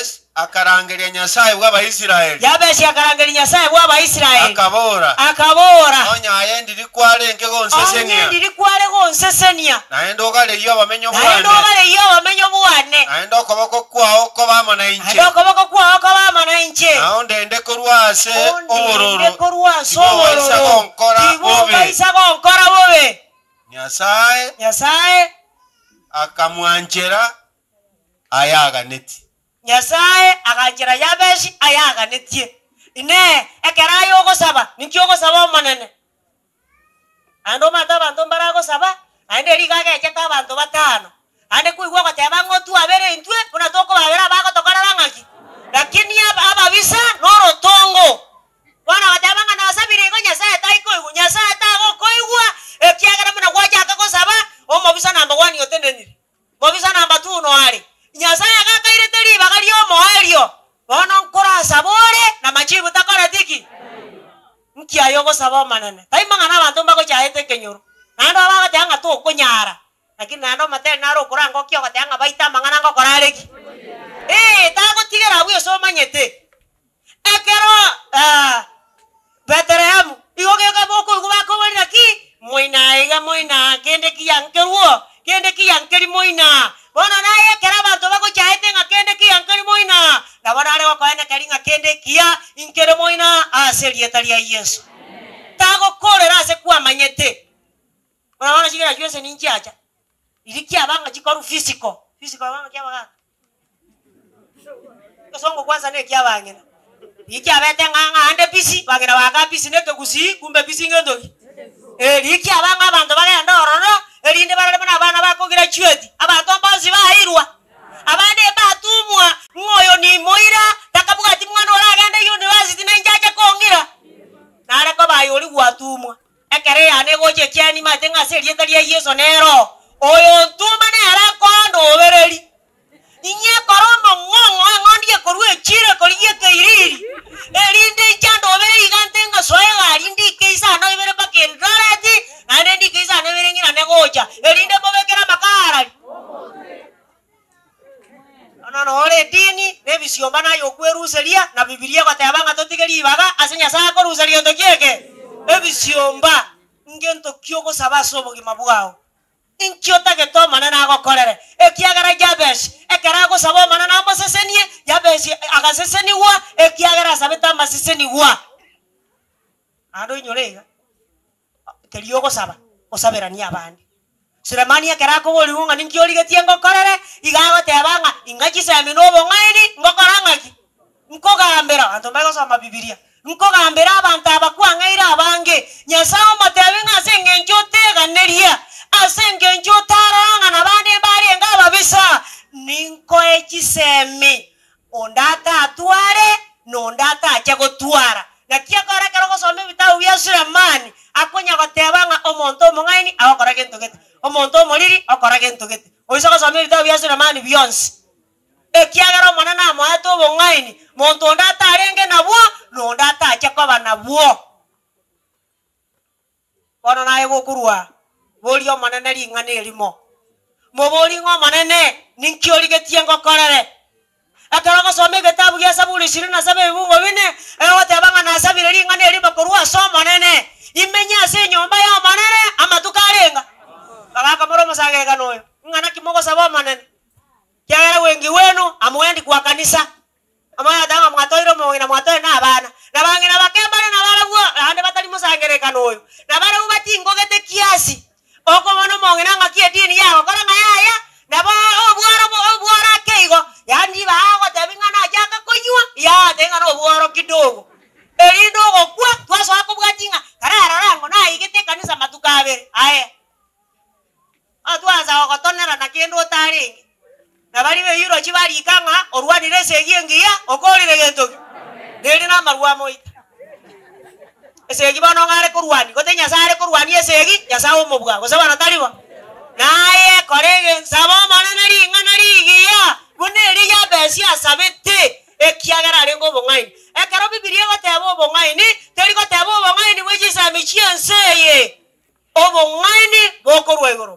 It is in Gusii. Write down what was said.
Yabesi akarangeria Nyasae bw'Abaisraeli. Yabesi akarangeria Nyasae bw'Abaisraeli. Akabora. Akabora. Onye aye ndiri kwarenge gonsesenia. Onye ndiri kware gonsesenia. Naende ogareyie obomenyo bwane. Naende ogareyie obomenyo bwane. Naende okoboko kwao kobe amo nainche. Naende okoboko kwao kobe amo nainche. Na ondende korwa ase obororo. Ondende korwa ase obororo. Tibobaisa gonkora bobe. Tibobaisa gonkora bobe. Nyasae. Nyasae. Akamwanchera ayaganetie. Nyasae aganchera Yabesi ayaganetie. Inee! Ekero aye ogosaba, ninki ogosaba Omonene? Naende omanyete abanto mbaragosaba, naende erio iga agechete abanto batano. Naende kwaigwa ogoteba ng'a otwabere intwe buna tokobabera abagotokorera ng'aki? Lakini ababisa norotongo. Bono ogoteba ng'a nasabire igo Nyasae taikoigwa, Nyasae tagokoigwa, ekiagera buna gwachaka gosaba, omobisa number one otenenire. Mobisa number two noare. Nyasae agakairete ribaga ri'omoerio, bono nkorasaba ore namachibu takoreti ki? Nki aye ogosaba Omonene? Tai mang'ana abanto mbagochaete ekenyoro, naende bagoteba ng'a tokonyara, lakini naende omoteri nare okorangokia ogoteba ng'a baite amang'ana ngokora are ki? Ee, tagotigera abwo ase omanyete. Ekero Bethlehemu igo gekaba okoigwa bakoboria naki, Moina aiga, moina aa, kende kiya nkerwo, kende kiya nkeri moina aa. Bono naye ekero abanto bagochaete ng'a kende kiya nkeri moina aa, nabo nare gokoenekeria ng'a kende ekiya nkere moina aa ase erieta ria Yeso. Tagokorera ase kwamanyete. Buna bono chigraduation nchiacha, riria kiaba ng'a chikorwa physical, physical bono kiabagaka. Egesongo kwanza na ekiabang'ina. Riria kiabete ng'a ng'a ande busy, bang'ina baka busy na ekegusii, kumbe busy ngento ki? Eh, riria kiaba ng'a abanto bagende ororo, erinde barore buna abana bakograduate, abanto mbonsi bairwa. Abande mbatumwa, ng'a oyo nimoira, takabwati mwana oragende university na inche ache kong'ira. Nare koba aye oria gwatumwa. Ekero eyane egocha ekiagera nimanyete ng'a ase erieta ria Yeso nere oo, oyontoma nere akoa ndobereri. Inyekore omong'ong'o eng'ondi ekorua echiiro ekorigia ekeiriri, erinde inche ndobere iga nte ngasoa egari ndike isano ibere mpaka Eldoret, naende ndike isano ibere ng'irane gocha, erinde mobekere amakara arari. Bono nore edini, na ebisiomba naye okweruseria, na Bibilia egoteba ng'a totige ribaga ase Nyasae akoruseria gento ki eke? Ebisiomba. Ngento ki ogosaba ase obogima bwao? Inki otagete Omonene agokorere? Ekiagera Jabesi ekero agosaba Omonene amosesenie, Jabesi agasesenigwa, ekiagera asabete amasesenigwa. Naende oinyore iga, keria ogosaba, osaberanie abande. Sulemani ekero akoborigwa ng'a ninki origetie ngokorere, iga agoteba ng'a ing'a chisemi na obong'aini ngokora ng'aki? Nkogambera, abanto mbare gosoma Bibilia, nkogambera abanto aba kwang'eire abange, Nyasae omotebi ng'a ase engencho oteganeria, ase engencho otarora ng'a nabande mbarenge ababisa, ninkoe chisemi, onde atatware, na onde atache gotwara. Naki ekero ekero ogosoma ebitabu bia Sulemani, akonya goteba ng'a omonto omong'aini agokora gento gete, omonto omoriri okora gento gete. Oise gosoma ebitabu bia Sulemani bionsi. Ekiagera Omonene amoete obong'aini, monto onde atarenge nabwo, na onde atache koba nabwo. Bono naye gokorwa, boria Omonene ring'ana erimo. Moborie ng'a Omonene, ninki origetie ngokorere? Ekero ogosoma egetabu gia Saburi ishirini na saba ebibungo bine, egoteba ng'a nasabire ring'ana erimo korwa ase Omonene, imenye ase enyomba y'Omonene amatuko arenga. Bagakamora omosangererekano oyo, ng'a naki mogosaba Omonene? Ekiagera bwengi bwenu amoendi kwa kanisa, omonyete ng'a mwatoire omong'ina mwatoire na abana, na bang'ina bake mbare nabarabwo naende batari mosangererekano oyo, na barabwo batingogete kiasi. Okobona omong'ina ng'aki edini yagokora ng'a yaya, nabo obworo obworo ake igo, yaani ribaga agotebi ng'a nachaka konywa, yagotebia ng'a nobworo kidogo. Erinde ogokwa, twasoa kobwatia ng'a kararore ango naigete ekanisa amatuko abere, aye. Otwansa gogotonera na kende otarenge, na baria b'Eyurochi barika ng'a orwanire esegi engiya, okorire gento ki? Neri namarwa amoita. Esegi bono ng'a are korwania, gose Nyasae are korwania esegi, Nyasae omobua, gose bono tari bo? Naye kora egensabo Omonene ring'ana rigiya, buna eria Yabesi asabete, ekiagera arenge obong'aini. Ekero Bibilia egoteba obong'aini, teri goteba obong'aini bwe chisemi chi'ense eye. Obong'aini bokorwa igoro.